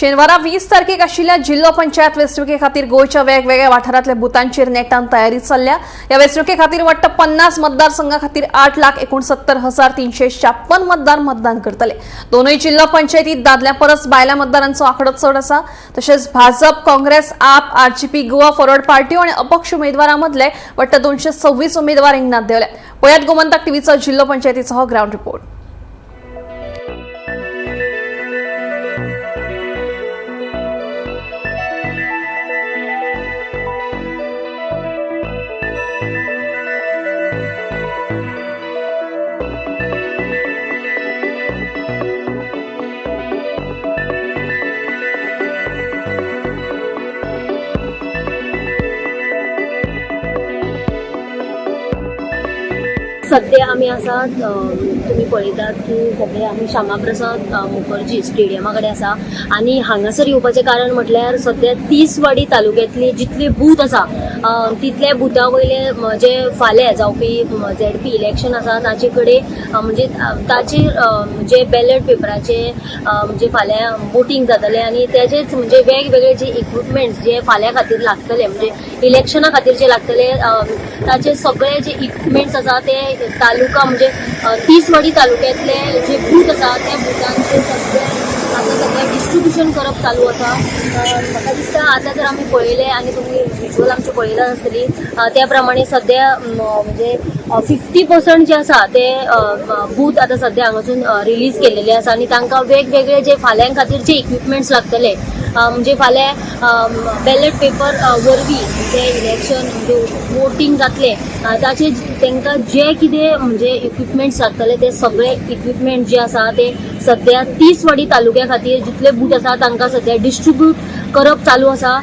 शेनवारा 20 तारखेक आशिल्ल्या जिल्लो पंचायत वेंचणुके खातीर गोंयच्या वेगवेगळ्या वाठारांतल्या बुथांचेर नेटान तयारी चल्ल्या. ह्या वेंचणुके खातीर वट्ट 50 मतदारसंघा खातीर 8,69,356 मतदार मतदान करतले. दोनूय जिल्लो पंचायतीत दादल्या परस बायला मतदारांचो आंकडो चड आसा. तशेंच भाजप, काँग्रेस, आप, आरजीपी, गोवा फॉरवर्ड पार्टी आनी अपक्ष उमेदवारां मदले वट्ट 226 उमेदवार रिंगणात देंवल्यात. पळयात गोमंतक टीव्हीचो जिल्लो पंचायतीचो हो ग्रावंड रिपोर्ट. सध्या आमी आसात, तुमी पळयतात की सध्या आमी श्यामाप्रसाद मुखर्जी स्टेडियमा कडेन आसा आनी हांगासर येवपाचें कारण म्हटल्यार सध्या तिसवाडी तालुक्यांतली जितले बूथ आसा तितले बुथा वयले जे फाल्यां जावपी झेडपी इलेक्शन आसा ताचे कडेन म्हणजे ताचेर जे बॅलट पेपराचे म्हणजे फाल्यां वोटींग जातलें आनी तेजेच म्हणजे वेगवेगळे जे इक्विपमेंट्स जे फाल्यां खातीर लागतले म्हणजे इलेक्शना खातीर जे लागतले ताचे सगळे जे इक्विपमेंट्स आसा ते तालुका म्हणजे तिसवाडी तालुक्यांतले जे बूथ आसा त्या बुथांचे सगळे आतां सगळें डिस्ट्रिब्युशन करप चालू आसा. म्हाका दिसता आतां जर आमी पळयलें आनी तुमी विज्युअल आमचें पळयलां आसतली, त्या प्रमाणे सद्या म्हणजे 50% जे आसा ते बूथ आतां सद्या हांगासून रिलीज केल्लेले आसा आनी तांकां वेगवेगळे जे फाल्यां खातीर जे इक्विपमेंट्स लागतले म्हणजे फाल्यां बॅलट पेपर वरवीं जे इलेक्शन म्हणजे वोटींग जातलें ताचे तांकां जे कितें म्हणजे इक्विपमेंट्स लागतले ते सगळे इक्विपमेंट जे आसा ते सद्या तिसवाडी तालुक्या खातीर जितले बूथ आसा तांकां सद्या डिस्ट्रिब्यूट करप चालू आसा.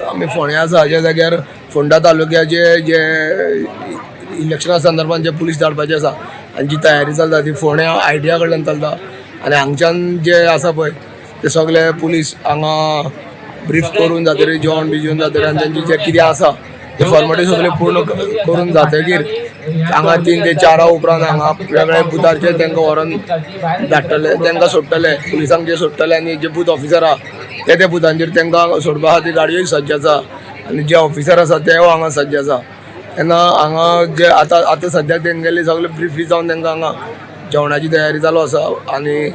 आमी फोंड्या आसा ज्या जाग्यार फोंडा तालुक्याचे जे इलेक्शना संदर्भात जे पुलीस धाडपाचे आसा आनी जी तयारी चलता ती फोंड्या आयडिया कडल्यान चलता आनी हांगच्यान जे आसा पळय ते सगळे पुलीस हांगा ब्रीफ करून जातकीर जेवण बी जेवन जातकीर आनी तेंचे जे कितें आसा ते फॉर्मेलिटी सगळे पूर्ण करून जातकीर हांगा 3 ते 4 उपरांत हांगा वेगळे बुथारचेर तांकां व्हरोन धाडटले, तांकां सोडटले, पुलिसांक जे सोडटले आनी जे बूथ ऑफिसर आहा ते त्या बुथांचेर तांकां सोडपा खातीर गाडयोय सज्ज आसा आनी जे ऑफिसर आसा तेय हांगा सज्ज आसा. तेन्ना हांगा जे आतां आतां सद्याक तेंगेली सगळे ब्रिफी जावन तांकां हांगा जेवणाची तयारी चालू आसा आनी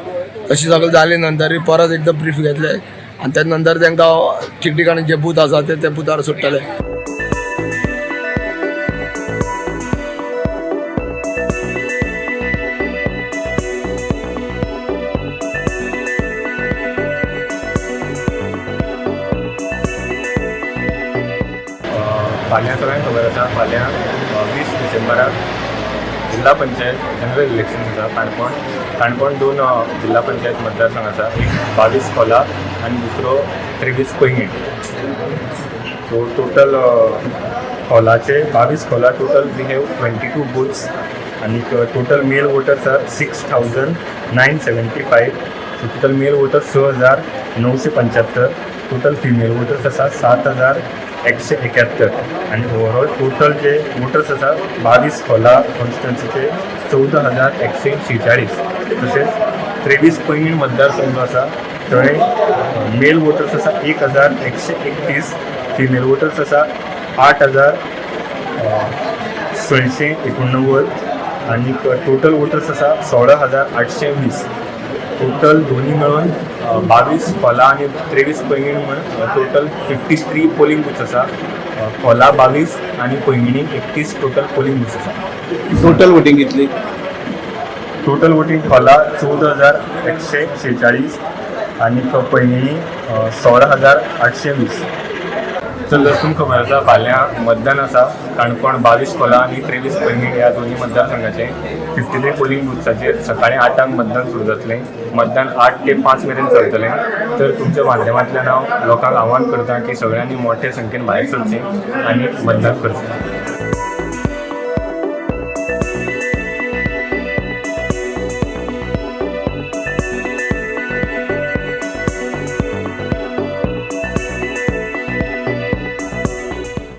तशी सगळें जाले नंतर परत एकदां ब्रीफ घेतले आनी त्या नंतर तांकां ठिकठिकाणी जे बूथ आसा ते त्या बुथार सोडटले. फाल्यां सगळ्यांक खबर आसा, फाल्यां 20 डिसेंबराक जिल्हा पंचायत जनरल इलेक्शन आसा. काणकोण काणकोण 2 जिल्हा पंचायत मतदारसंघ आसा, एक 22 खोला आनी दुसरो 23 पैंगीण. सो टोटल खोलाचे 22 खोला टोटल we have 22 booths आनी total male voters are 6,975. So total male voters 6,975, total female voters आसा 7,171 आनी ओवरऑल टोटल जे वोटर्स आसा 22 खोला कॉन्स्टिट्युन्सीचे 14,146. तशेंच 23 पैंगीण मतदारसंघ आसा थंय मेल वोटर्स आसा 1,131, फिमेल वोटर्स आसा 8,689 आनी टोटल वोटर्स आसा 16,820. टोटल दोन्ही मेळून 22 खोला आनी 23 पैंगीण म्हण टोटल 53 पोलिंग बूथ्स आसा. खोला 22 आनी पैंगिणी 31 टोटल पोलिंग बूथ्स आसा. टोटल वोटिंग कितली? टोटल वोटिंग खोला 14,146 आनी पैंगिणी 16,820. तर तुमकां खबर आसा, फाल्यां मतदान आसा. काणकोण 22 खोला आनी 23 पैंगीण ह्या दोनूय मतदारसंघाचे 53 पोलिंग बुथ्साचेर सकाळी 8ांक मतदान सुरू जातलें. मतदान 8 ते 5 मेरेन चलतलें. तर तुमच्या माध्यमांतल्यान हांव लोकांक आव्हान करता की सगळ्यांनी मोठे संख्येन भायर सरचें आनी मतदान करचें.